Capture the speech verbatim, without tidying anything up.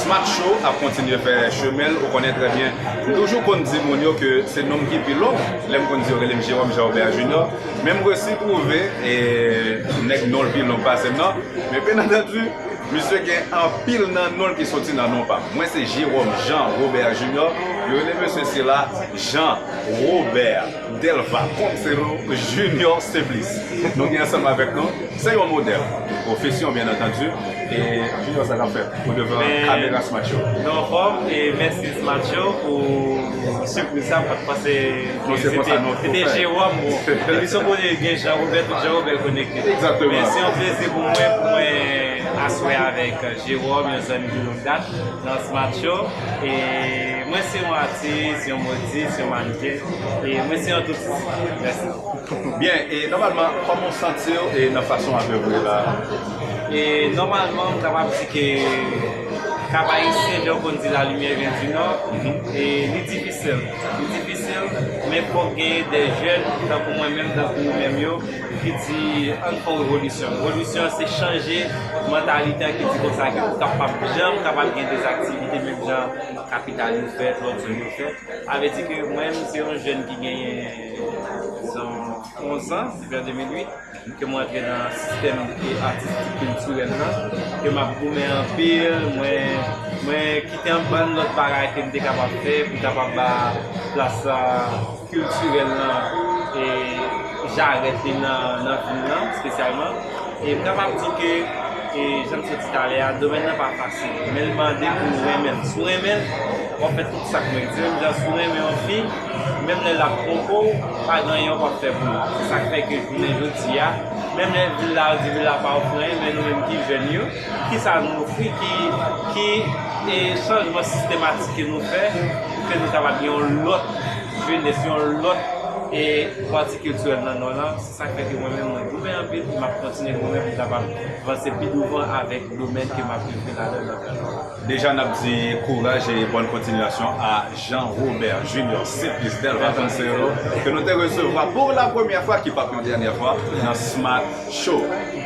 Smart Show ap kontinye fè chemen l, ou konnen trè byen. M toujou konn di moun yo ke se non m ki pi long, lè m konn di yo rele m Jérôme Jean Robert Junior, men m resi twouve e, nèg non l pi long pase m nan. Men byen antandi, misye gen anpil nan non l ki soti nan non pa m. Mwen se Jérôme Jean Robert Junior, yo rele mesye sila Jean Robert Delva Poncero Junior Simplis. Nou gen ansanm avèk nou, se yon modèl. Pwofesyon, byen antandi. E Junior, sa k ap fèt? Ou devan kamera Smart Show. Nou anfòm, e mèsi Smart Show pou sipriz sa, m pa t panse ke se te Jewòm. Depi se yon kote gen Jean Robert, tout Jean Robert konekte. Egzakteman. Men se yon plezi pou mwen, pou mwen aswè avèk Jewòm, yon zanmi de longue date, nan Smart Show. E mwen se yon atis, yon modis, yon mannijè. E mwen se yon tout. Mèsi. Byen, e nòmalman, kòman w santi w e nan fason w ap evwe la? E nòmalman, m kapab di ke Kap Ayisyen, jan w konn di, la lumière vient du nord, e li difisil. Li difisil, men fòk genyen de jèn tankou mwen menm, tankou ou menm yo, ki di, ann fè yon revolisyon. Revolisyon, se chanje mantalite an ki di konsa ke ou kapab, janm kapab gen de aktivite, menm jan kapital yo fèt, lòt zòn yo fèt. Sa vle di ke mwen menm, se yon jèn ki genyen, dizon, onz an, depi an de mil uit, ke mwen antre nan sistèm e atistik kiltirèl lan, ke m ap goumen anpil, mwen, mwen kite yon bann lòt bagay ke m te kapab fè pou kapab ba plas kiltirèl lan e jarèt li nan, nan vil lan, espesyalman. E m kapab di ke, e, jan m sot di talè a, domèn nan pa fasil, men l mande pou w renmen l. Si w renmen l, w ap fè tout sa k mwen di. Menm jan si w renmen yon fi, menm lè l ap twonpe w, pa gen anyen w p ap fè pou li. Se sa k fè ke jounen jodi a, menm lè vil la, yo di vil la pa ofri anyen, men nou menm ki jèn yo, kisa nou ofri, ki, ki, e, chanjman sistematik ke nou fè, pou ke nou kapab gen yon lòt jenès, yon lòt, e, pati kiltirèl nan nò lan? Se sa k fè ke mwen menm, mwen goumen anpil, e m ap kontinye goumen pou m kapab vanse pi douvan avèk domèn ke m ap evwe ladan nan. Deja, n ap di kouraj e bòn kontinyasyon a Jean Robert Junior Simplis Delva Poncero, ke nou te resevwa pou la premyè fwa, ki p ap yon dènyè fwa, nan Smart Show.